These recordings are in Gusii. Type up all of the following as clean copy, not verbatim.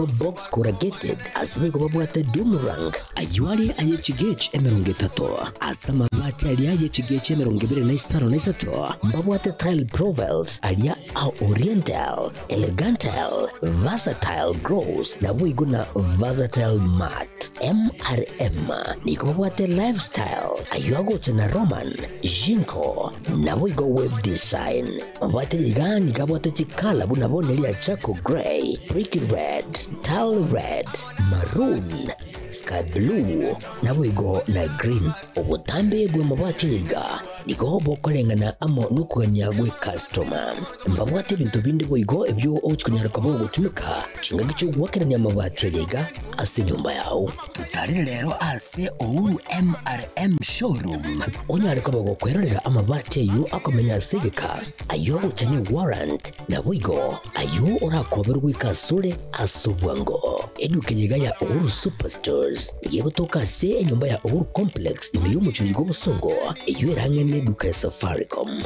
Box corrugated ase boigo babwate Doomerang ayio are aye chigauge 30, ase amabati aria aye chigauge 23 mbabwate tile profiles aria a Oriental, Elegantal, Versatile Gloss naboigo na Versatile Matte. MRM nigo babwate Lifestyle ayio agocha na Roman, Jinko naboigo Web Design. Mabwate iga nigo abwate chikala buna bono eria charcoal grey, brick red, tile red, maroon, sky blue, naboigo na green. Obotambe bw'amabati aya iga nigo bokoreng'ana amo nokogania gw'ecustoma. Mbabwate ebinto binde boigo ebio ogochia konyara koba ogotumeka chingaki chi'ogoakerania amabati aya iga ase enyomba yao. Totarere rero ase Uhuru MRM Showroom onyare koba gokwerorera amabati ayio akomenya ase egeka, ayio agocha ne warrant, naboigo ayio orakoberwe goika asore ase obwango. Eduka eye iga ya Uhuru Superstores nigo egotoka ase enyomba ya Uhuru Complex ime y'omochie oiga obosongo, eyio ere ang'e neduka ya Safaricom.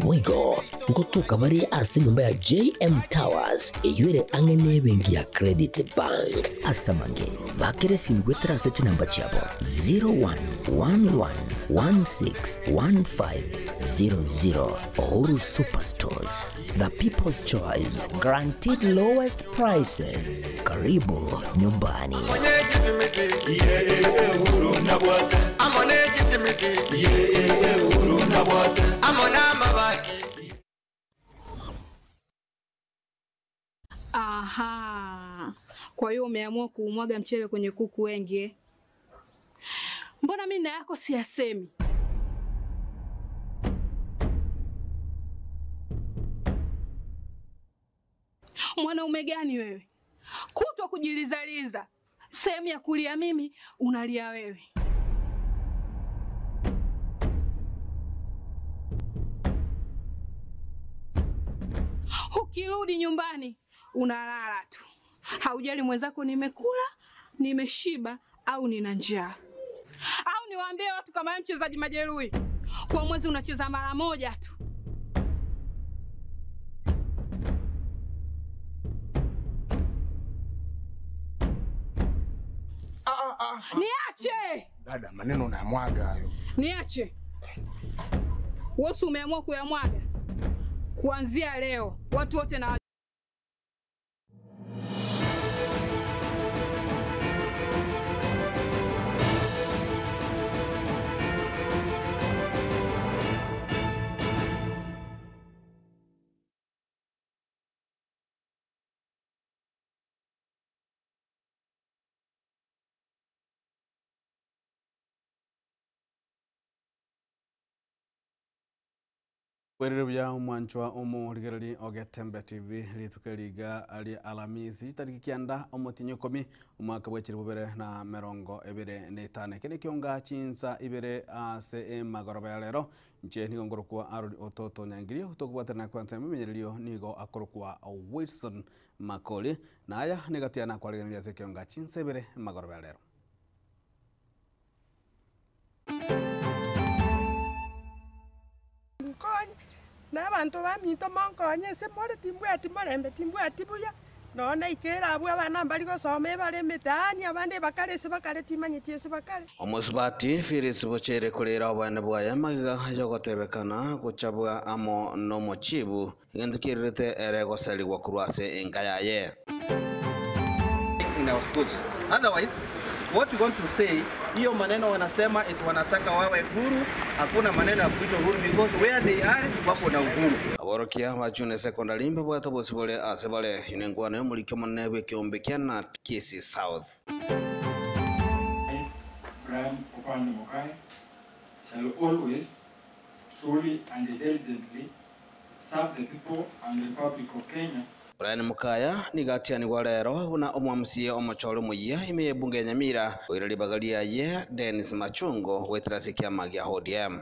Boigo ngotoka bare ase enyomba ya JM Towers eyio ere ang'e nebenki ya Credit Bank. Ase amange, bakera esimi goetera ase chinamba chiabo 0111161500. Uhuru Superstores, the people's choice, guaranteed lowest prices. Karibu nyumbani. Aha. Kwa hiyo umeamua kuumwaga mchele kwenye kuku wengi eh? Mbona mimi na yako siyasemi? Mwanaume gani wewe? Kutwa kujilizaliza. Sehemu ya kulia mimi unalia wewe. Ukirudi nyumbani unalala tu, haujali mwenzako nimekula, nimeshiba au nina njaa. Au niwaambie watu kama wewe mchezaji majeruhi, kwa mwezi unacheza mara moja tu. Niache, Dada, maneno unayamwaga hayo. niache. Wewe si umeamua kuyamwaga? Kuanzia leo watu wote na Bwerere buya omwanchwa omorigereri ogetembe TV rituko riga ria Alamisi chitariki kianda omotinyi ikomi omwaka bwa chiribu bibere na merongo ebere na etano. Eke nekionga chinsa ibere ase emagoroba ya rero nche nigo nkorokwa Aaron Ototo Nyangirio tokobwatana kwansa ememenyererio nigo akorokwa Wilson Makori naya negatiana kwarigereria ase ekionga chinsa ibere emagoroba ya rero. Nkonye na abanto baminto monkonye ase more timbwati morembe timbwati buya nonya naikere abwo abana mbari gosoma ebare emitaani abande bakare ase bakare timanyeti ase bakare. Omosubati Phyllis Bochere korera obwane bwaye magega yogotebekana gochabwa amo nomochibu egento kiererete ere goserigwa korwa ase enka yaye. In our schools. Otherwise, what we want to say, hiyo maneno wanasema eti wanataka wawe huru, hakuna maneno ya kuitwa huru because where they are wako na uhuru. Aborokia ba Junior Secondary mbabwate obosi bore ase bare inengwana y'omoriki omonene bw'ekeombe kia Nat Kisii South. I, Brian Opande Mokaya, shall always, truly and diligently serve the people and the Republic of Kenya. Brian Mukaya nigo atianigwa rero buna omwamusie omochoro omoyia ime ya ebunge ya Nyamira oira ribaga riaye Dennis Machungo gwetera ase ekiama gia ODM.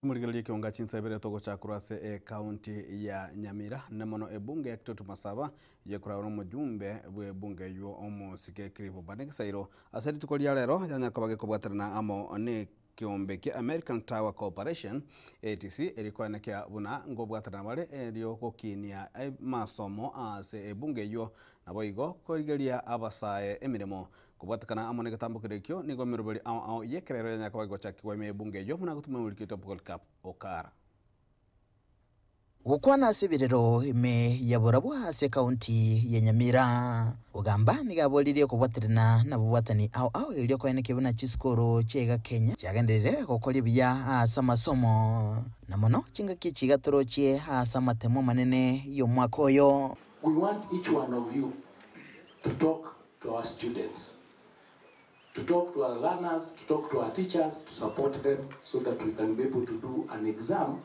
Omorigereria ekionga chinsa ibere togochakorwa ase ecounty ya Nyamira na mono ebunge ya Kitutu Masaba yekoragwa na omojumbe bwa ebunge eywo omosike Cliff Obanegisairo ase rituko ria rero yanyakoba gekobwaterana amo ne Ekeombe kia American Tower Corporation, ATC, erio koenekia buna nkobwatana bare erio gokinia amasomo ase ebunge eyio naboigo korigeria abasae emeremo. Kobwatekana amo negetambo keria ekio nigo emeroberi ao ao yekerero yanyara koba egochakigwa ime y'ebunge eyio buna gotuma omoriki oito Polycarp Okara. Gokwana ase ebirero ime ya borabwo ase ekaunti ya Nyamira. Ogamba nigo aboririe okobwaterana nabobwatani ao ao erio koenekia buna chisukuru chiaiga Kenya chiagenderire gokoria buya ase amasomo, na mono chingaki echi iga torochie ase amatemo amanene y'omwaka oyo. We want each one of you to talk to our students, to talk to our learners, to talk to our teachers, to support them so that we can be able to do an exam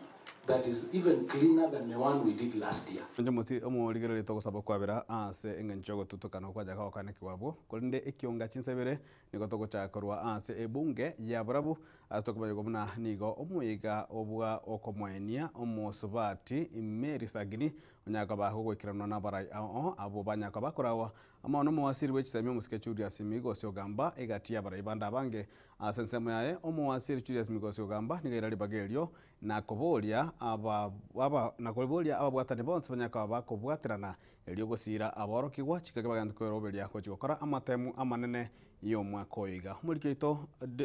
that is even cleaner than the one we did last year. Inche mosi omorigereria togosaba okwabera ase engencho y'ogotutukana okwacha gokanekigwa abwo, korende ekionga chinsa ibere nigo togochaka korwa ase ebunge ya borabu ase tokomanyigwa buna nigo omoyega obwa okomoenia omosubati Mary Sagini onyara koba gogoikeranwa nabarai ao abwo banyara koba bakoragwa Amo nomowasiri bwe chisemi omosike Julius Migosi Ogamba egati y'abarai bande abange. Ase ensemo yaye, omowasiri Julius Migosi Ogamba nigo aira ribaga erio na koboria aba aba na koboria ababwatani bonsi banyare koba bakobwaterana erio gosiira aborokigwa chingaki bagente kweroberia gochia gokora amatemu amanene y'omwaka oyo iga. Omoriki oito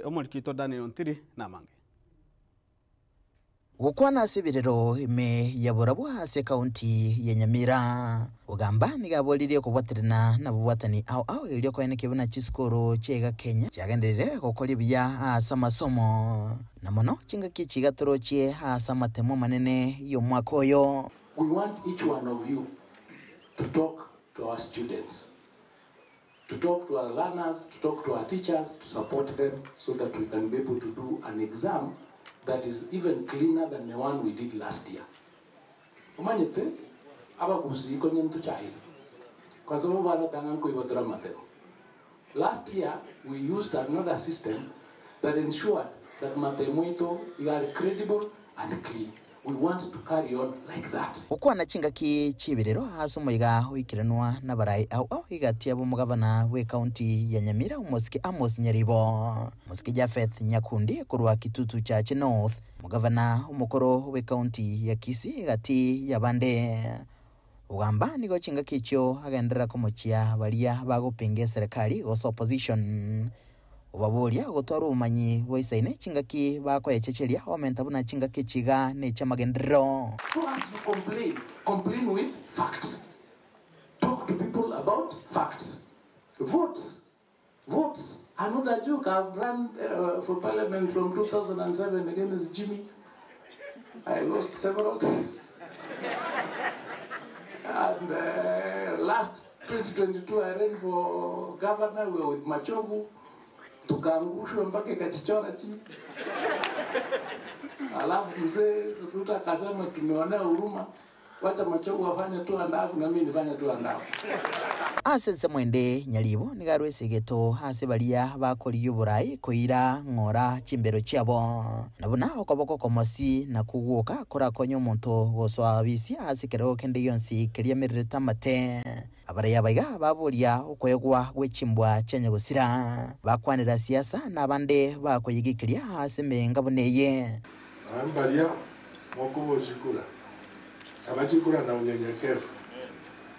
omoriki oito Daniel Ntiri namange. Gokwana ase ebirero ime ya borabwo ase ekaunti ya Nyamira. Ogamba nigo aboririe okobwaterana nabobwatani ao ao erio koenekia buna chisukuru chiaiga Kenya chiagenderire gokoria buya ase amasomo, na mono chingaki echi iga torochie ase amatemo amanene y'omwaka oyo. We want each one of you to talk to our students, to talk to our learners, to talk to our teachers, to support them so that we can be able to do an exam that is even cleaner than the one we did last year. Omanyete abagusii konya ntochaire kwa sababu baratanga nkoigotora amatemo. Last year we used another system that ensured that matemo aito iga are credible and clean. We want to carry on like that. Gokwana chingaki chi'ebirero ase omoiga oikeranwa nabarai ao ao egati y'abomogabana bw'ekaunti ya Nyamira omosike Amos Nyaribo, omosike Japheth Nyakundi korwa Kitutu Chache North, omogavana omokoro bw'ekaunti ya Kisii egati y'abande. Ogamba nigo chingaki echio agenderera komochia baria bagopinga eserekari gose opposition. Obaboria gotwara obomanyi boisaine chingaki bakoyechecheria omenta buna chingaki echi iga nechi'amagenderero. So as you complain, complain with facts. Talk to people about facts. Votes, votes are not a joke. I've run for parliament from 2007 against Jimmy. I lost several times. And last 2022 I ran for governor, we were with Machogu. Tukaangushwa mpaka ikachichora chini. Alafu mzee Ruto akasema tumeonea huruma, wacha Machogu afanye tu andafu na mimi nifanye tu andafu. Ase ensemo ende nyaribo nigo arwe esegeto ase baria bakorigia oborai koira ng'ora chimbero chiabo, na buna okoboko okomosi nakwo gwoka korakonye omonto gosoa abisia ase ekerogo kende gionsi keria amererete amate. Abarai aba iga baboria okoegwa gwe chimbwa chia nyagosira, bakwanera siasa na abande bakoyegekeria ase emenga buna eye. Na mbaria mokobochikura, saba chikura na unyenyekevu,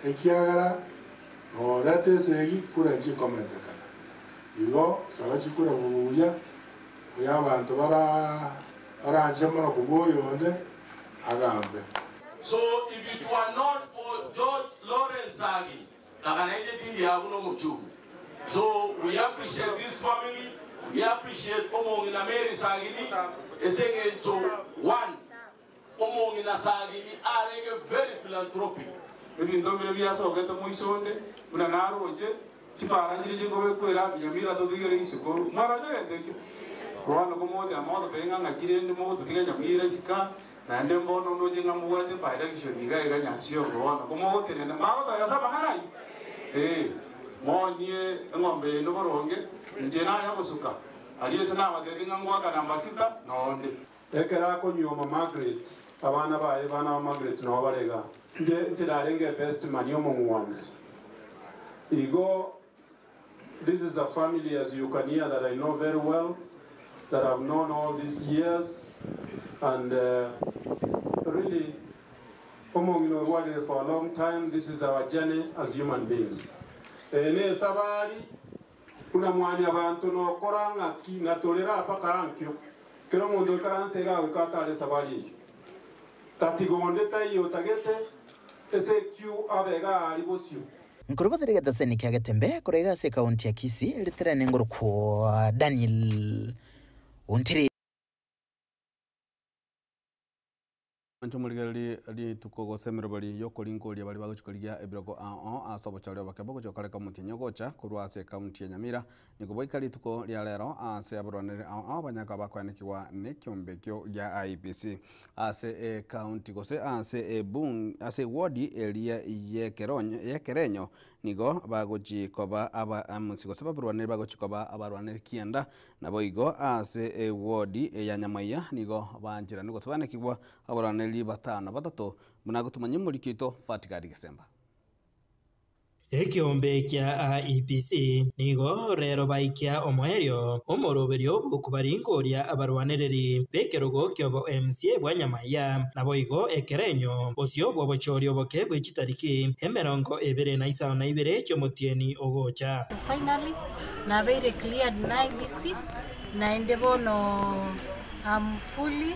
ekiagera noreta esegi kura nchikomentekana. Igo saba chikura buya, buya abanto bara baranche mono kobua oyonde agambe. So if it were not for George Lawrence Sagi, nakanaije dindi yabuno muchugu. So we appreciate this family, we appreciate Omongina Mary Sagini, esengencho one, Omongina Sagini arege very philanthropic. Ebinto bire biasogete moisonde, buna naroche, chipara nchiri chingobe kwera, Nyamira totigere isiko, mwaroche gete Bono komote amoto tenga ng'akire ndi mogototiga Nyamira isika, naende mbono ndoche ng'a mobwate by-election iga iga Nyansiongo bono komogotenena magotoyesa amang'ana aywo eh, monie eng'ombe yaino boronge, inche naye ogosuka, aria ase nabatebi ng'a ngoaka namba sita nonde. Ekero akonyuoma Margaret, abana baye bana ba Margaret nabo bare igaa. Inche inche narenge ebest man omong'wansi. Igo this is a family as you can hear that I know very well. that I've known all these years and really omong'ina orwarire for a long time. This is our journey as human beings. Eye nesabari buna mwanyabanto nokora ng'aki ng'a torera mpaka ankio kera omonto oikaranse iga agoika atare esabari eyio tatiga onde taiyo otagete ase ekio abe iga aria bosio. Nkorobothere egetaseni kia Getembe korwa iga ase ekaunti ya Kisii riterane ngorokwa Daniel Ontiri. Inche omorigereria rituko gose emeroberi y'okoringoria baria bagochia korigia ebirogo ao ase obochori oboke bogochia gokoreka omotienyi ogocha korwa ase ekaunti ya Nyamira. Nigo boika rituko ria rero ase abarwaneri ao ao banyaka bakoenekigwa nekiombe ekio gia IEBC ase ekaunti gose ase ebung ase ewodi eria yekeronyo yekerenyo nigo bagochi koba aba MC gose babarwaneri bagochi koba abarwaneri kianda. Naboigo ase ewodi ya Nyamaiya nigo baancheranwe gose baanekigwa abarwaneri batano batato buna gotumanya omoriki oito Fatigari Gisemba. Ekeombe kia IEBC nigo rero baikia omoerio omoroberio bw'okobaringoria abarwanereri b'ekerogo ki'obo MCA bwa Nyamaiya, naboigo ekerenyo bosio bw'obochori oboke bwe chitariki 22 chi'omotienyi ogocha. Finally nabeire cleared na IEBC naende bono am fully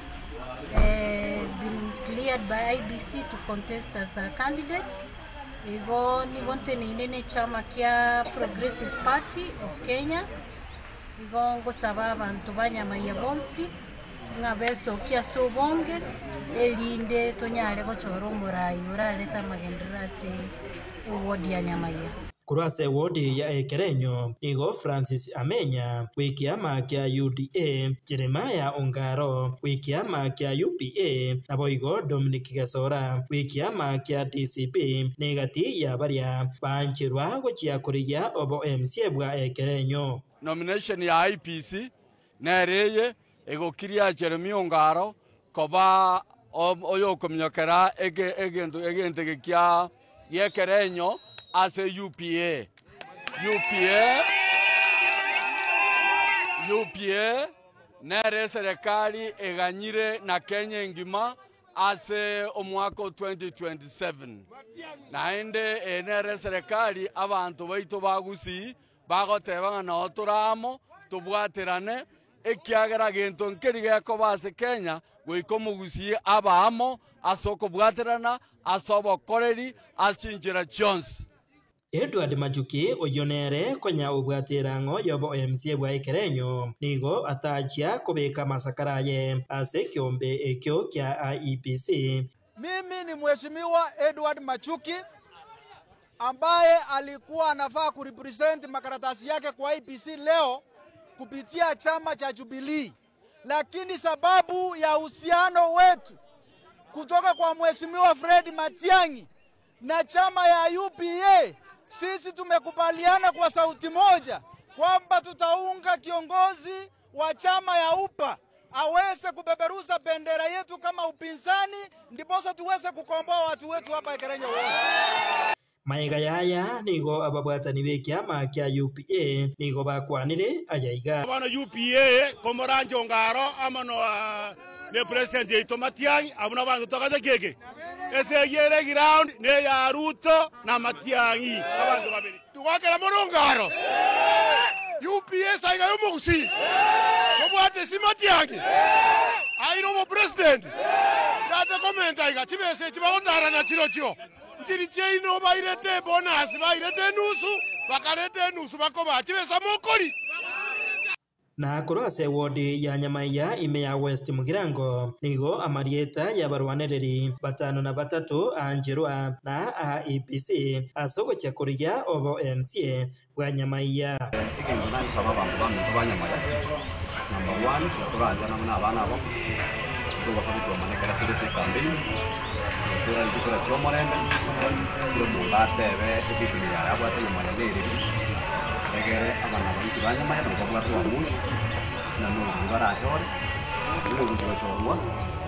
been cleared by IEBC to contest as a candidate. Igo nigo nteneine na echama kia Progressive Party of Kenya, igo ngosaba abanto ba Nyamaiya bonsi ng'a besokie ase obonge erinde tonyare gochora omorai orarete amagenderero ase eward ya Nyamaiya. Korwa ase ewodi ya Ekerenyo nigo Francis Amenya bw'ekiama kia UDA, Jeremiah Ongaro bw'ekiama kia UPA, naboigo Dominic Gesora bw'ekiama kia DCP negati ya baria baancherwa gochia korigia obo MCA bwa Ekerenyo. Nomination ya IEBC nere eye egokiria Jeremiah Ongaro koba oyokominyokera egento egento eke kia gi'ekerenyo ase UPA. UPA UPA nere eserekari eganyire na Kenya engima ase omwaka o 2027. Naende eye nere eserekari abanto baito ba Gusii bagoteba ng'a noo tore amo tobwaterane ekiagera gento nkeri gekoba ase Kenya goika omogusii abe amo ase okobwaterana ase obokoreri ase chinchera chionsi. Edward Machuki, oyio nere konya obwate erang'o y'obo MCA bwa Ekerenyo, nigo atachia kobeka amasakara aye ase ekeombe ekio kia IEBC. Mimi ni Mheshimiwa Edward Machuki ambaye alikuwa anafaa kurepresent makaratasi yake kwa IEBC leo kupitia chama cha Jubilee, lakini sababu ya uhusiano wetu kutoka kwa Mheshimiwa Fred Matiang'i na chama ya UPA, sisi tumekubaliana kwa sauti moja kwamba tutaunga kiongozi wa chama ya UPA aweze kupeperusha bendera yetu kama upinzani, ndiposa tuweze kukomboa watu wetu hapa Ekerenyo wote. Maega yaya nigo ababwatani b'ekiama kia UPA nigo bakwanire ayaiga. Bono UPA komoranje Ongaro amo no ne president yaito Matiang'i abwo nabanto togacha keke ase eyio ere eground ne ya Ruto na Matiang'i abanto babere togwakera mono Ongaro UPA saiga ya omogusii tobwate ase Matiang'i aire obopresident tata komenta iga chibesa echi bagotarana chirochio nchiri chiaino bairete ebonus bairete enusu bakareta enusu bakobaa chibesa mokori. Na korwa ase ewodi ya Nyamaiya ime ya West Mugirango nigo amarieta y'abarwanereri batano na batato aancherwa na IEBC ase ogochia korigia obo MCA bwa Nyamaiya. Egento nagosaba abanto baminto ba Nyamaya, number one, toranchana buna abana abamo, togosaba gotwomana ekero tore ase ecampaign, torarigie kura chia omorembe, kera omonto atebe evision yaye abwate Nyamaya nereri, egere abana baito ba Nyamaya nabo babwate uamuzi, na nobobe barachore, buna ogochi gochorwa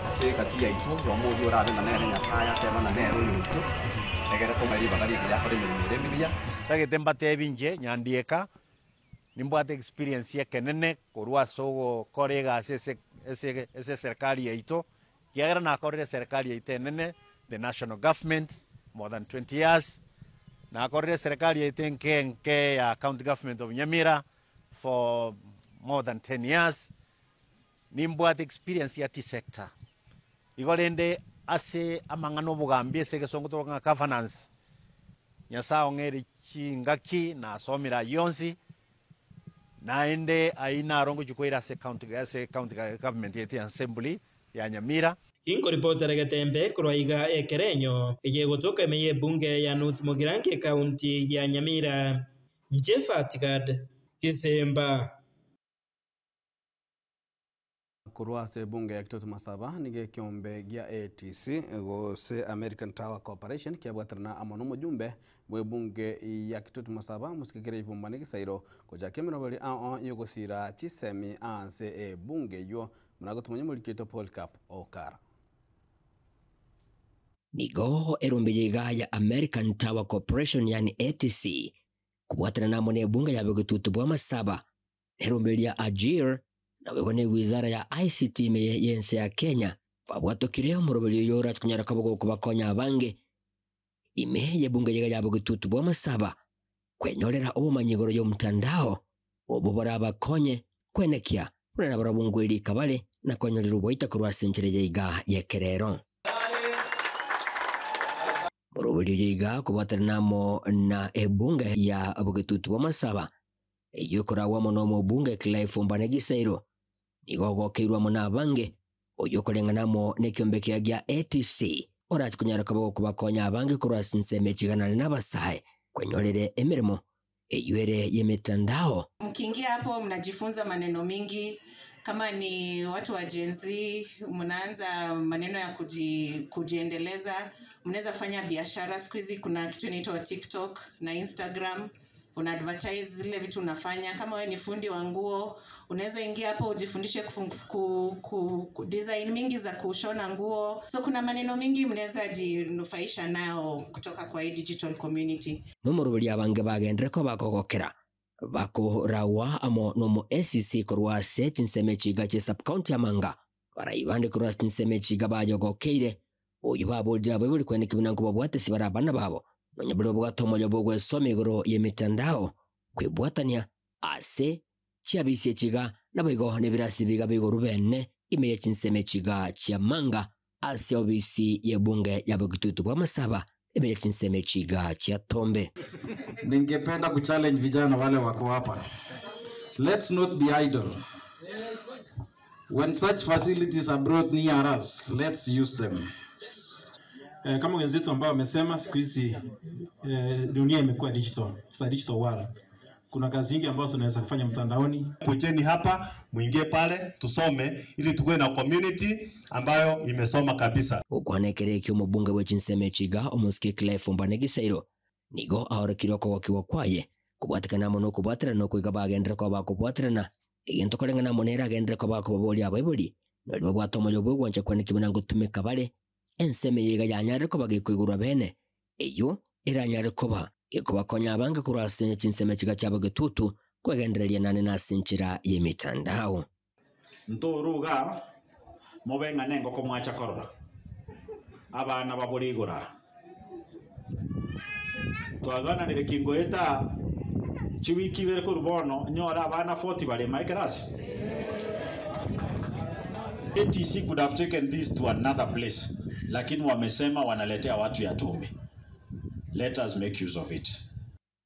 ase egati yaito, oyomo oyio orabe ng'a nere Nyasaye ateba ng'a nere oyoito, egere tomoe ribaga rigiya akore emeremo ere emibuya. Tagete mbatebi inche nyandieka. Nimbwate experience ekenene korwa ase ogokora egasi ase ase ase eserikari yaito, kiagera nakorire eserikari yaito enene, the national government, more than 20 years, nakorire eserikari yaito enke enke ya county government of Nyamira for more than 10 years, nimbwate experience ya tea sector. Igo rende ase amang'ana obogambi ase egesongo tokoroka ng'a governance, Nyasaye ong'eire chingaki nasomire ayio onsi, naende ayio naro ngochia koira ase county ase county government yaito ya assembly ya Nyamira. Inkoripotera getembe korwa iga ekerenyo eye egotoka ime y'ebunge ya North Mugirango ekaunti ya Nyamira. Inche Fatgad Gisemba. Korwa ase ebunge ya Kitutu Masaba nigo ekiombe gia ATC gose American Tower Corporation kiabwaterana amo nomojumbe bw'ebunge ya Kitutu Masaba Mosike Clive Mbane Gisairo gochaka emeroberi ao yogosira chisemi ase ebunge eywo buna gotumanya omoriki oito Polycarp Okara. Nigo erombe yaiga ya American Tower Corporation yaani ATC kobwaterana amo nebunge ya Bogetutu bwa Masaba Erombe ria Ajir, naboigo ne wizara ya ICT ime y'ense ya Kenya, babwatokire omoroberio oyo orache konyara koba gokobakonya abange ime y'ebunge yaiga ya bogetutu bw'amasaba kwenyorera obomanyi igoro y'omtandao obwo borabakonye kwenekia buna nabarabwo ngwerika bare na kwenyorera oboita korwa ase enchera yaiga y'ekerero. Moroberio oyo iga kobwaterana amo na ebunge ya bogetutu bw'amasaba eyio ekoragwa amo nomobunge Clive Ombane Gisairo, nigo ogokeirwe amo nabange, oyio okoreng'ana amo nekiombe kiaye gia ATC, orache konyara koba gokobakonya abange korwa ase ensemo echiganane nabasae kwenyorere emeremo eyio ere yemetandao. Mkiingia hapo mnajifunza maneno mingi, kama ni watu wa Gen Z mnaanza maneno ya kuji, kujiendeleza, mnaweza fanya biashara. Siku hizi kuna kitu inaitwa TikTok na Instagram una advertise zile vitu unafanya. Kama wewe ni fundi wa nguo, unaweza ingia hapo ujifundishe ku, ku, ku, ku design mingi za kushona nguo. So kuna maneno mingi mnaweza jinufaisha nayo kutoka kwa hii digital community. Nomoroberi abange bagendere ko bakogokera bakorawa amo nomo ACC korwa ase chinsemo echiga chia subcounty amanga barai bande korwa ase chinsemo echiga bayogokeire oyo baborire abaibori kweneki buna nkobabwate sibare abana babo nonya bari obwate omoyo bw'ogwesoma igoro y'emitandao kwebwatania ase chiabisi echiga naboigo nebirasi biga bigoru bene ime ya chinsemo echiga chia manga ase obisi y'ebunge ya bogitutu bwa masaba ime ya chinsemo echiga chia tombe. Ningependa kuchallenge vijana wale wako hapa. Let's not be idle. When such facilities are brought near us, let's use them. Eh, kama wenzetu ambao wamesema siku hizi eh, dunia imekuwa digital. It's a digital world. Kuna kazi nyingi ambazo tunaweza kufanya mtandaoni. Kujeni hapa muingie pale tusome, ili tukuwe na community ambayo imesoma kabisa. Gokwanekera ekio omobunge bwe chinsemo echiga omosike Clive Ombane Gisairo nigo aorokire okogokiwa kwaye kobwatekana amo nokobwaterana okoiga bagendere koba bakobwaterana egento koreng'ana amo nere agendere koba akobaboria abaibori nori babwate omoyo bwegwancha kwaneki buna ngotumeka bare ensemo eye iga yanyarire koba gekoigorwa bene eywo eranyare koba gekobakonya abange korwa ase chinsemo echiga chiabo getutu kwegendereria nane nase enchera y'emitandao. Ntoruga mobe ng'a nengoko mwacha korora abana babore igoro aa. Twagananire kingoeta chiwiki ibere korwa bono nyore abana 40 bare ime ekerasi. ATC could have taken this to another place, lakini wamesema wanaletea watu ya Tumbe. Let us make use of it.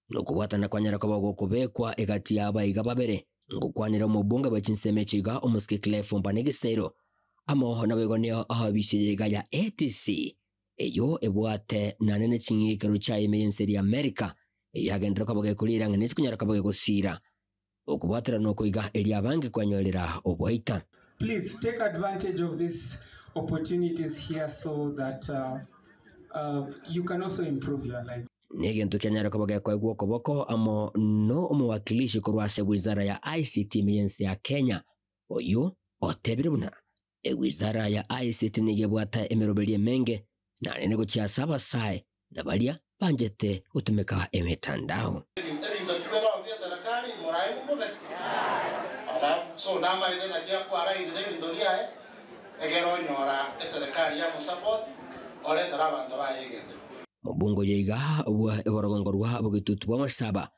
Nokobwatana kwanyara koba gokobekwa egati y'abaiga babere ngokwanera omobunge bwe chinsemo echiga omosike Clive Ombane Gisairo amo naboigo nio ahobisi eyeiga ya ATC eyio ebwate nane ne ching'ikero chiaye ime y'ense eria America eyagenderera koba gekorira ng'a nesi konyara koba gegosira okobwaterana okoiga eria abange kwenyorera oboita. Please take advantage of these opportunities here so that you can also improve your life. Negento kianyare koba gekoegwa okoboko amo no omowakilishi korwa ase wizara ya ICT ime y'ense ya Kenya, oyio otebire buna ewizara ya ICT nigo ebwate emeroberio emenge naende gochia ase abasae na baria banchete gotumeka emetandao. Ebinto kibere oo bia eserekari, morae mobe. Alafu so namaete naki akwarainire ebinto biaye, egere onyora eserekari yamosupport, oretera abanto baye egento. Mobungo oyo iga bwa eborogongo rwa bogetutu bwa Masaba.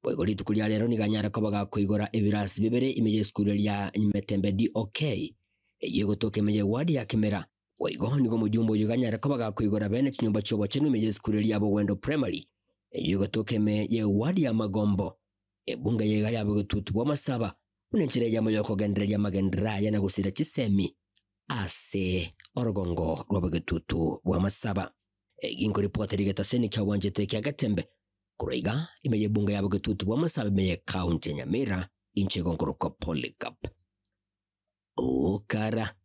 Boigo rituko ria rero nigo anyare koba gakoigora ebirasi bibere ime y'esukuru eria Nyimetembe DOK, eyio egotoka ime y'eward ya Kimera. Boigo nigo omojumbe oyio iga anyare koba gakoigora bene chinyomba chi'obochenu ime y'esukuru eria Bogwendo Primary, eyio egotoka ime y'eward ya Magombo. Ebunge eye iga ya bogetutu bwa Masaba buna enchera eyemo y'okogendereria amagenderero aye na gosira chisemi ase orogongo rwa bogetutu bwa Masaba. Egi nkoripota rigetaseni kia obwanchete kia Getembe korwa iga ime y'ebunge ya bogetutu bwa Masaba ime y'ecounty ya Nyamira inche igo nkorokwa Polycarp Okara.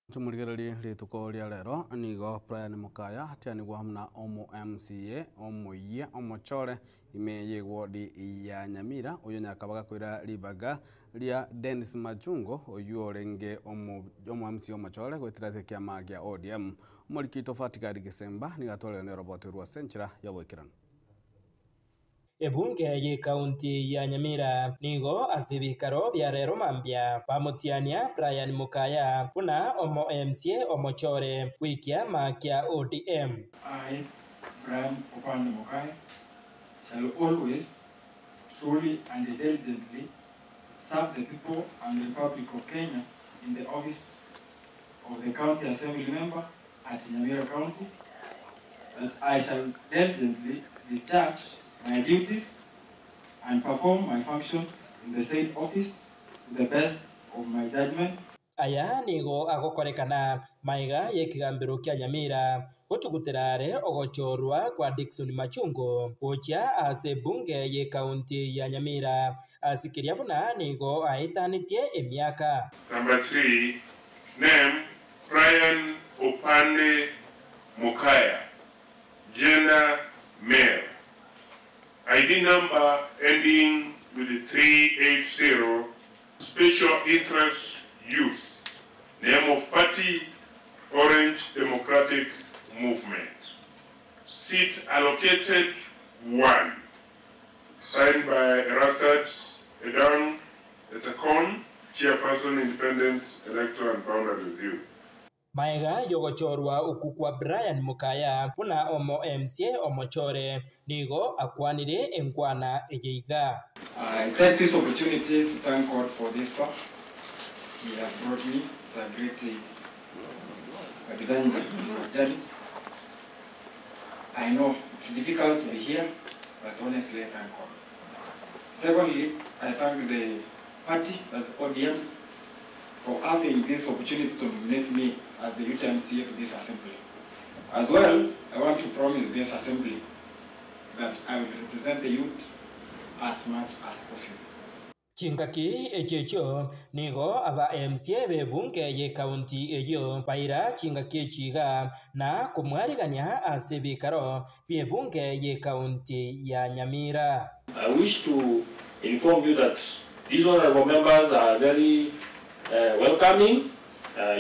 Nchomorigererie rituko ria rero nigo Brian Mukaya atianigwa buna omo MCA omoyia omochore ime y'eward ya Nyamira oyo nyakaba gakoira ribaga ria Dennis Machungo oywo orenge omo omo MCA omochore goetera ase ekiama gia ODM. Omoriki Tofati Gadi Gisemba nigo atwarire neroboti rwa ase enchera y'oboikeranu. Ebunge y'ekaunti ya Nyamira nigo ase ebikaro bia rero mambia bamotiania Brian Mukaya buna omo MCA omochore bw'ekiama kia ODM. I, Brian Opande Mokaya, shall always, truly and diligently serve the people and the Republic of Kenya in the office of the County Assembly Member at Nyamira County, that I shall diligently discharge my duties and perform my functions in the said office to the best of my judgment. Aya nigo agokorekana maiga y'ekegambero kia Nyamira gotugutera are ogochorwa kwa Dickson Machungo gochia ase ebunge y'ekaunti ya Nyamira ase keria buna nigo aetanetie emiaka. Number 3, name Brian Opande Mukaya, gender male, ID number ending with 380, special interest youth, name of party, Orange Democratic Movement, seat allocated 1, signed by Erastus Edung Ethekon, Chairperson, Independent Electoral and Boundary Review. Maega yogochorwa oku kwa Brian Mukaya buna omo MCA omochore nigo akwanire enkwana eye iga. I take this opportunity to thank God for this far. He has brought me. It's a great adventure, journey. I know it's difficult to be here, but honestly, I thank God. Secondly, I thank the party, that's ODM, for having this opportunity to nominate me as the youth MCA to this assembly. As well, I want to promise this assembly that I will represent the youth as much as possible. Chingaki echio nigo aba MCA b'ebunge y'ekaunti eyo baira chingaki echiga na komwarigania ase ebikaro by'ebunge y'ekaunti ya Nyamira. I wish to inform you that these honorable members are very welcoming.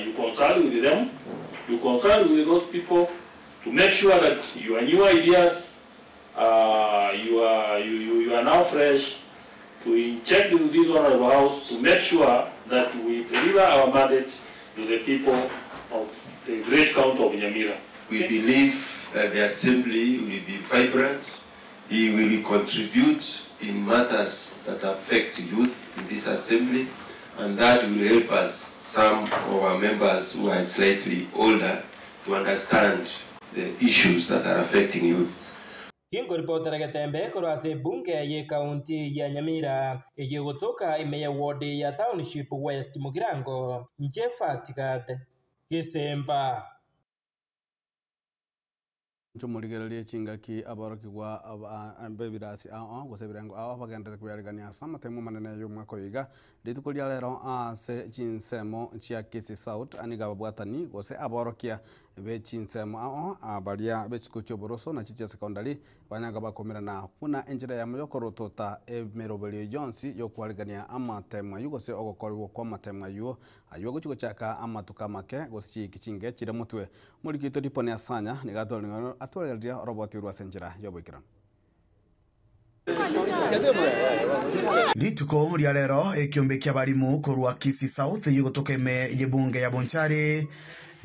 You consult with them, you consult with those people to make sure that your new ideas, you are now fresh, to inject into this honorable house to make sure that we deliver our mandate to the people of the great county of Nyamira. We believe that the assembly will be vibrant. He will contribute in matters that affect youth in this assembly, and that will help us, some of our members who are slightly older, to understand the issues that are affecting youth. Kinkoripotera Getembe korwa ase ebunge y'ekaunti ya Nyamira eye gotoka ime ya ward ya Township West Mugirango nche Fatigad Gisemba. Nchomorigererie chingaki abarokigwa abebirasi ao gose ebirengo ao bagenderete kobiarigania ase amatemo manene y'omwaka oyo iga rituko ria rero ase chinsemo chia Kisii South aniga ababwatani gose aborokia be chinsemo ao abaria b'echisukuru chia oboroso na chia secondary banyanga bakomerana buna enchera yamo yokorotota emeroberio yonsi yokwarigania amatemo aywo gose ogokorwa kwa amatemo aywo aywo gochi gochaka amatuko amake gose chiiki chinge chire motwe. Omoriki oito Diponi Asanya nigo atwareria oroboti rwa ase enchera y'oboikeranu. Rituko ria rero ekiombe ki'abarimu korwa Kisii South yigotoka ime y'ebunge ya Bonchari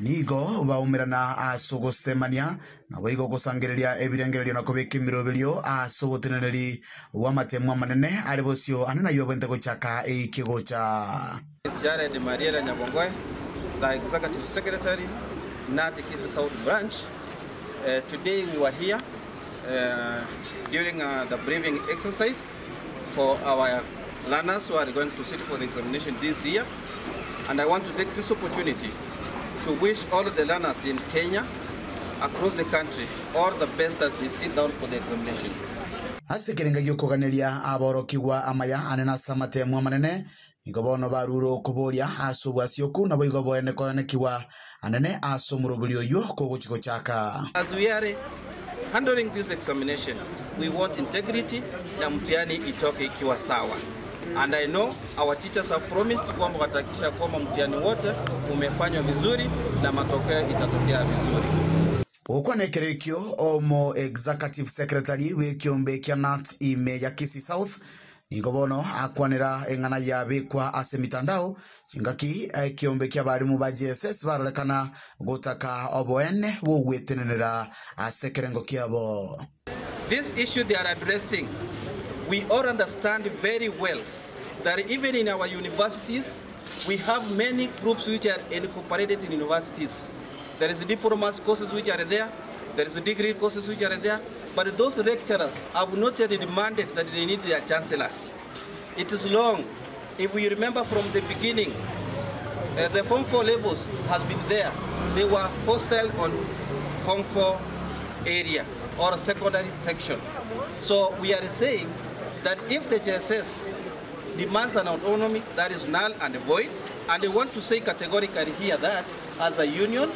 nigo baumerana ase ogosemania naboigo ogosangereria ebirengererio na kobeka emiroberio ase oboteneneri bw'amatemu amanene are bosio ande nayio abwenerete gochaka eike gocha. Is Jared Mariera Nyabongoe, the Executive Secretary, KNUT Kisii South Branch. Today we were here during the briefing exercise for our learners who are going to sit for the examination this year. And I want to take this opportunity to wish all of the learners in Kenya, across the country, all the best as they sit down for the examination. Ase ekerenga gi'okoganeria aborokigwa amaya ane nase amatemu amanene, nigo bono barure okoboria ase obwasioku, naboigo boene koenekiwa anene ase omoroberi oyio kogochia gochaka. As we are handling this examination, we want integrity na mtihani itoke ikiwa sawa. And I know our teachers have promised kwamba watahakikisha kwamba mtihani wote umefanywa vizuri na matokeo itatokea vizuri. Gokwana ekero ekio, omo Executive Secretary bw'ekiombe kia KNUT ime ya Kisii South nigo bono akwanera eng'ana yabekwa ase emitandao chingaki ekiombe ki'abarimu ba JSS barorekana gotaka oboene bw'ogwetenenera ase ekerengo kiabo. This issue they are addressing, we all understand very well that even in our universities, we have many groups which are incorporated in universities. There is diplomas courses which are there, there is degree courses which are there, but those lecturers have not yet demanded that they need their chancellors. It is long. If we remember from the beginning, the Form 4 levels has been there. They were hostile on Form 4 area or secondary section. So we are saying that if the JSS demands an autonomy, that is null and void. And they want to say categorically here that as a union,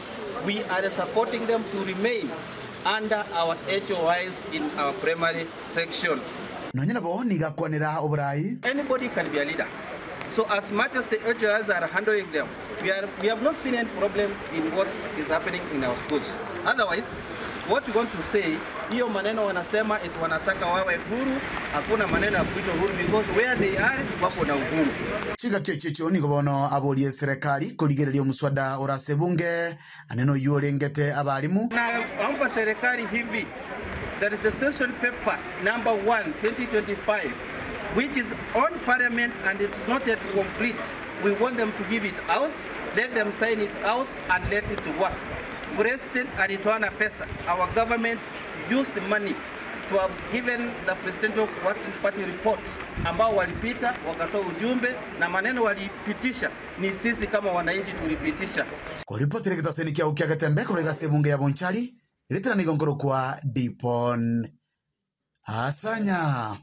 we are supporting them to remain under our HOIs in our primary section. Nonya nabo nigo akwanera oborai. Anybody can be a leader. So as much as the HOIs are handling them, we have not seen any problem in what is happening in our schools. Otherwise, what we want to say, hiyo maneno wanasema eti wanataka wawe huru, hakuna maneno ya kuitwa huru because where they are wako na uhuru. Chingaki echio echio nigo bono aborie serikali korigereria omuswada ore ase ebunge ane noyio orengete abarimu. Naomba serikali hivi that the session paper number 1 2025 which is on parliament and it is not yet complete, we want them to give it out, let them sign it out and let it work. President alitoa pesa, our government used the money to have given the Presidential Working Party report ambao walipita wakatoa ujumbe na maneno walipitisha, ni sisi kama wananchi tulipitisha. Koripotire getaseni kiao kia Getembe korwa egase ebunge ya Bonchari, ritera nigo nkorokwa Dipon Asanya.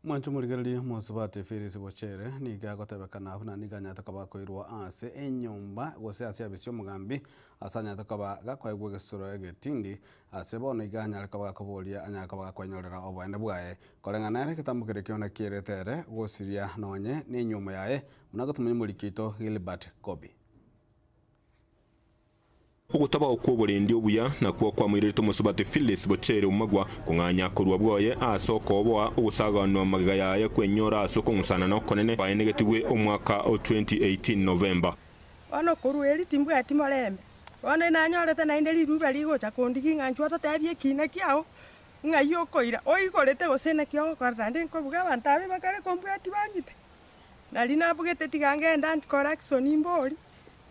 Mwancho morigereria mosubati Phyllis Bochere niga agotebekana buna niga anyarete koba akoirwa ase enyomba gose ase abisi omogambi ase anyarete koba gakoegwa egesuro egetindi ase bono iga anyare koba gakoboria anyare koba gakwenyorera oboene bwaye. Koreng'ana ere egetambo keria kione kierete ere gosiria nonye na enyiomo yaye buna agotumanya omoriki oito Gilbert Kobi. Ogotabao kw'oborendi obuya nakwo kwamoirerete omosubati Phyllis Bochere Omagwa kong'anya korwa bwoye ase okoboa ogosaganwa magega yaye kwenyora ase okong'usana nokonene kwaenegetigwe omwaka o 2018 November. Bono korwa erio timbwati morembe, bono nanyorete naende riruba rigocha kondigia ng'a inchuo totebie ekina kiao, ng'ai okoira, oigorete gose naki ogokora naende nkobuga abanto abe bakare kombwati bang'ite. Nari nabugete tiga ngende anti-corruption mbori,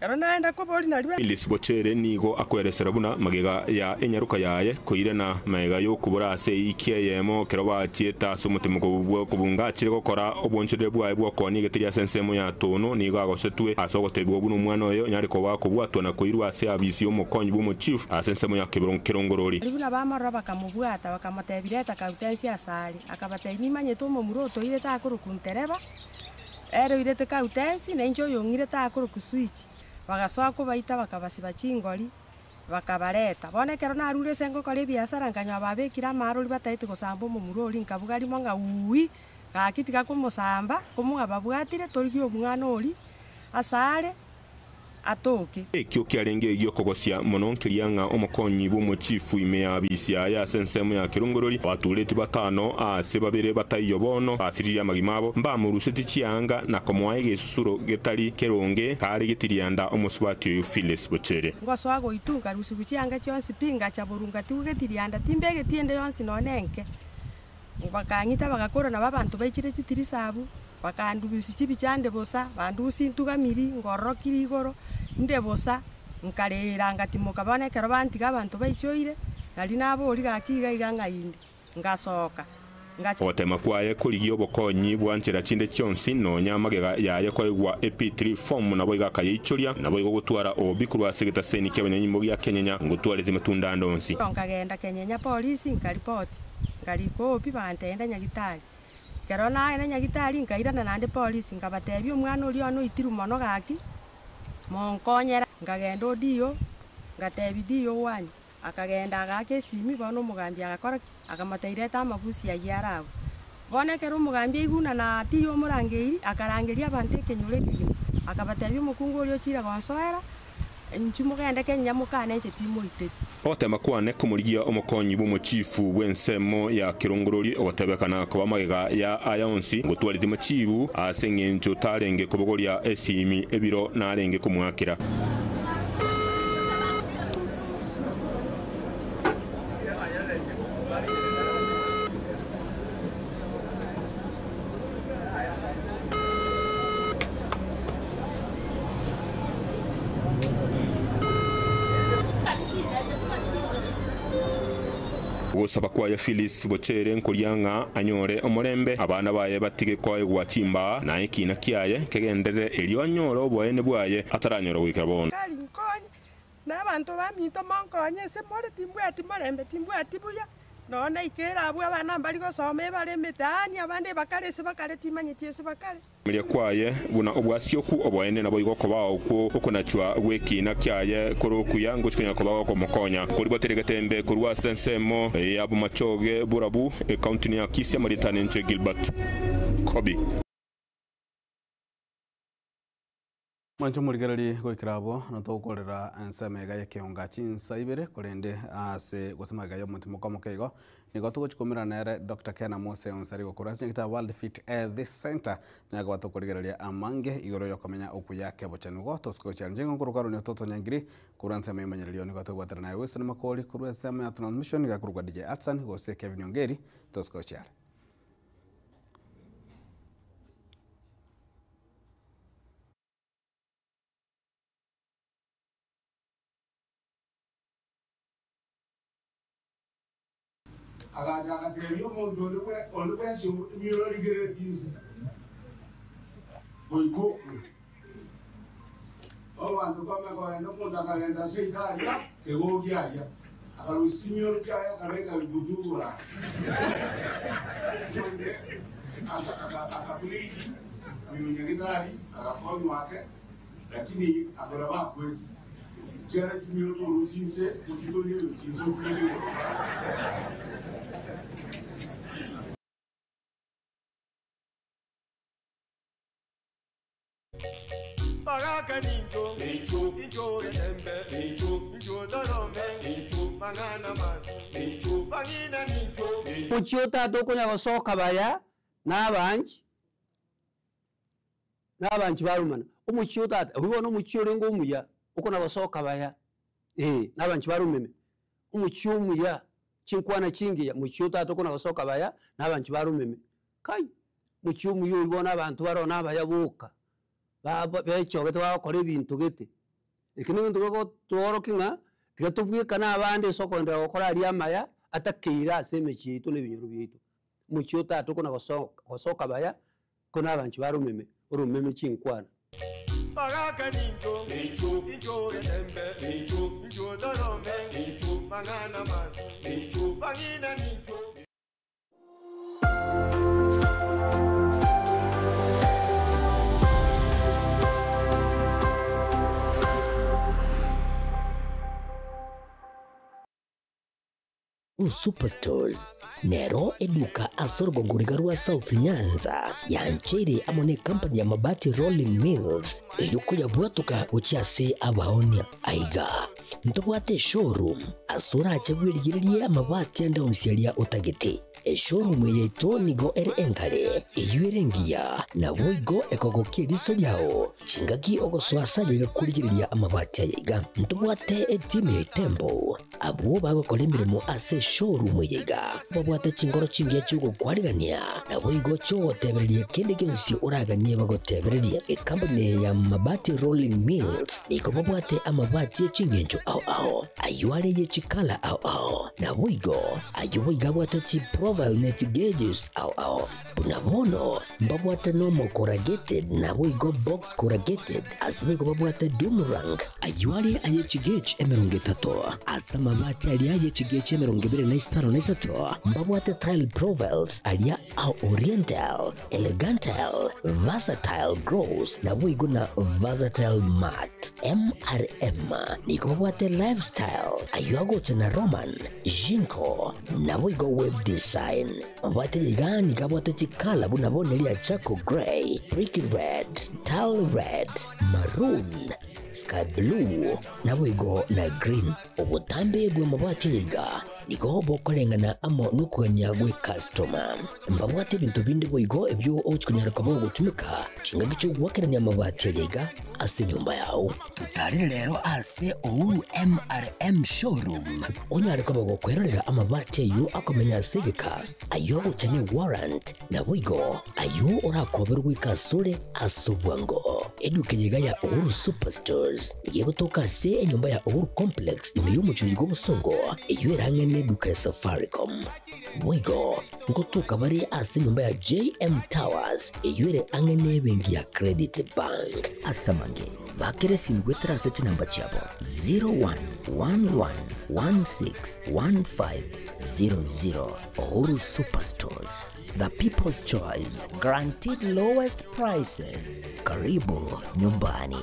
ekero naenda koboria nari. Phyllis Bochere nigo akoeresera buna magega ya enyaroka yaye koirana magega y'okobora ase eiki eyemo ekero bachiete ase omotemoko bw'okobunga achire gokora obonchoreri bwaye bw'okoonia egeteri ase ensemo ya Tono nigo agosetwe ase ogotebigwa buna omwana oyo onyare koba akobwatwa na koirwa ase abisi y'omokonyi bw'omochief ase ensemo ya Kerongorori. Baria buna bamorora bakamobwata, bakamotebia, Reta kautensi asare. Akabatebia, Nimanyete omomura otoirete akorokwa Ntereba, ere oirete kautensi, na inche oyong'irete akorokwa Switch. Bagasoa kobaita, bakabasiba chingori, bakabareta. Bono ekero narure ase ngokora ebiasara, nkanyora babekire amarori bataete gosamba omomura oria, nkabuga rimo ng'a uuwi, gaki tiga komosamba, komoa babwatire, torigie omwana oria asare, Atoke. Ekio kiarenge egiokogosia mono nkeria ng'a omokonyi bw'omochifu ime ya bisia ase ensemo ya Kerongorori batureti batano ase babere bataiyo bono basiririe amagima abo mbamuruseti chianga na komoa egesusuro getari keronge kare getirianda omosubati oyo Phyllis Bochere. Ngosoa goitu nkarusiwa chianga chionsi pi ngacha borwa ngatigwa getirianda timbegeti ende yonsi nonye enke. Bakang'ita bagakora nabo abanto baichire chitirisa abwo, bakandusia chibicha bosa, bandusia ntugamiri, ngororokire igoro, nde bosa, nkarera ngatimoka bono ekero bantiga abanto baichoire, nari nabori gaki iga iga ng'a inde, ngasoka. Ngacha Ogotema kwaye korigia obokonyi bwa nchera chinde chionsi nonya amagega yaye koegwa EP3 form nabo iga akayeichoria nabo igo gotwara obi korwa ase egetaseni kia abanyanyimbo gia Kenyenya ngotwarete matunda ande onsi. Nkagenda Kenyenya polisi nkaripoti, nkarika obi bagantenda nyagitari. Ekero naenda nyagitari nkairana naende polisi nkabatebia omwana oria one oitirwe mono gaki, monkonyera. Nkagenda odio, ngatebi dio one, akagenda agaaka esimi bono omogambi agakora ki? Akamotebia reta amabusi aywo are abwo. Bono ekero omogambi aiguna na tiyo omorangeiri, akarangeria abanto ekenyoro ekegima, akabatebia omokungu oria ochire gonsoera, inchu mogende Kenya mokane inche timoiteti. Ogotema kwane komorigia omokonyi bw'omochifu bw'ensemo ya Kerongorori ogotebekana koba magega ya aya onsi ngotwareti machibu ase eng'encho tarenge kobogoria esimi ebiro narenge komwakera. Gosaba kwaye Phyllis Bochere nkoria ng'a anyore omorembe abana baye batige koegwa chimbaa na ekina kiaye kegenderere erio anyore oboene bwaye ataranyora goikera bono. Kari nkonye, na abanto baminto monkonye ase more timbwati morembe timbwati buya, nonye naikere abwo abana mbari gosoma ebare emitaani abande bakare ase bakare timanyeti ase bakare. Meria kwaye buna obwasioku oboene nabo igo kobao okwo okonachwa gw'ekina kiaye korokuya ngochikonya koba gokomokonya koribotere getembe korwa ase ensemo ya Bomachoge Borabu ekaunti ya Kisii Amaritani nche Gilbert Kobi. Mwancho morigereri goikera abwo notogokorera ensemo iga ya ekeonga chinsa ibere korende ase gose magega ya omotimo komoke igo nigo togochikumera nere Dr. Ken Amose Onsari gokora ase nyagitari World Fit Health Center nyago batokorigereria amange igoro yokomenya okuya kebochani igo tosuka gochiara nche nkoruka runio totonyangiri korwa ensemo emanyererio nigo tobwatera naye Wilson Makori korwa ensemo ya transmission iga korwa DJ Atsan gose Kevin Ongeri tosuka gochiara. Agacha agatebia omonto onde onde bwensi emirorigeretie inse goika okwe. Abanto bamekogenda omonto akagenda ase itaria kegogi aria akarusia chimioro chiaye akabeka bigutugura onde akabiriki nyagetari agakonywa ake lakini akora bakwezi chiara chimioro torusia inse otitorie inse okurire. Baraka ninjo, ninjo, ninjo getembe, ninjo, ninjo dorome, ninjo, manana mazi, ninjo, bangina ninjo. Muchio tata okonya gosoka baya n'abanji n'abanji barumana omuchio tata oyo bono omuchio orenge omuya okona gosoka baya n'abanji barumeme omuchio omuya chinkwana chingiya muchio tata okona gosoka baya n'abanji barumeme kai muchio omuya ori bono abantu baro nabaya boka bechogete bagokora ebinto gete eki negento gegotworokia ng'a tiga tobwekane abande ase okoenderea gokora aria amaya atakeire ase emechie yaito na ebinyoro biaito. Omochie otata okona gosoka baya kona abanchi barumeme orumeme chinkwana. Baraka ninjo, ninjo, ninjo getembe, ninjo, ninjo dorome, ninjo, manana mazi, ninjo, bangina ninjo. Superstores nero eduka ase orogongo riga rwa South Nyanza yancheire amo na ekampani ya Mabati Rolling Mills erio koyabwatoka gochia ase abaonia. Aiga ntobwate eshowroom ase orache bwerigererie amabati ande onsi aria otagete. Eshowroom eye yaito nigo ere enkare, eyio ere engiya, naboigo ekogokia eriso riao chingaki ogosoa ase aye iga korigereria amabati aya iga. Ntobwate etimu ya Itembo Abwo bagokora emeremo ase eshowroom eye iga babwate chingoro chingiya chi'ogokwarigania, naboigo chi'ogotebereria kende gionsi oraganie bagotebererie. Ekampuni eye ya Mabati Rolling Mills nigo babwate amabati e chingencho ao ao, ayio are ye chikala ao ao, naboigo ayio boigo abwate chiprofile ne chigeges ao ao. Buna bono mbabwate nomo corrugated naboigo box corrugated, ase boigo babwate doom rank, ayio are aye chigauge 30, ase amabati aria aye chigauge 25 na 3 mbabwate tile profiles aria a oriental, elegantal, versatile gross, naboigo na versatile mat. MRM nigo babwate lifestyle, ayio agocha na Roman, Jinko, naboigo web design. Mabwate iga nigo abwate chikala buna bono eria charcoal grey, brick red, tile red, maroon, sky blue, naboigo na green. Obotambe bw'amabati aya iga nigo bokoreng'ana amo nokogania gw'ecustoma. Mbabwate ebinto binde boigo ebio ogochi konyara koba ogotumeka chingaki chi'ogoakerania amabati aya iga ase enyomba yao. Totarire rero ase Uhuru MRM Showroom onyare koba gokwerorera amabati ayio akomenya ase egeka, ayio agocha ne warrant, naboigo ayio orakoberwe goika asore ase obwango. Eduka eye iga ya Uhuru Superstores nigo egotoka ase enyomba ya Uhuru Complex ime y'omochie oyo bw'obosongo eyio ere ang'e neduka ya Safaricom. Boigo ngotoka bare ase enyomba ya JM Towers eyio ere ang'e nebenki ya Credit Bank. Ase amange, bakere esimi goetera ase chinamba chiabo 0111161500. Uhuru Superstores, the people's choice, guaranteed lowest prices. Karibu nyumbani.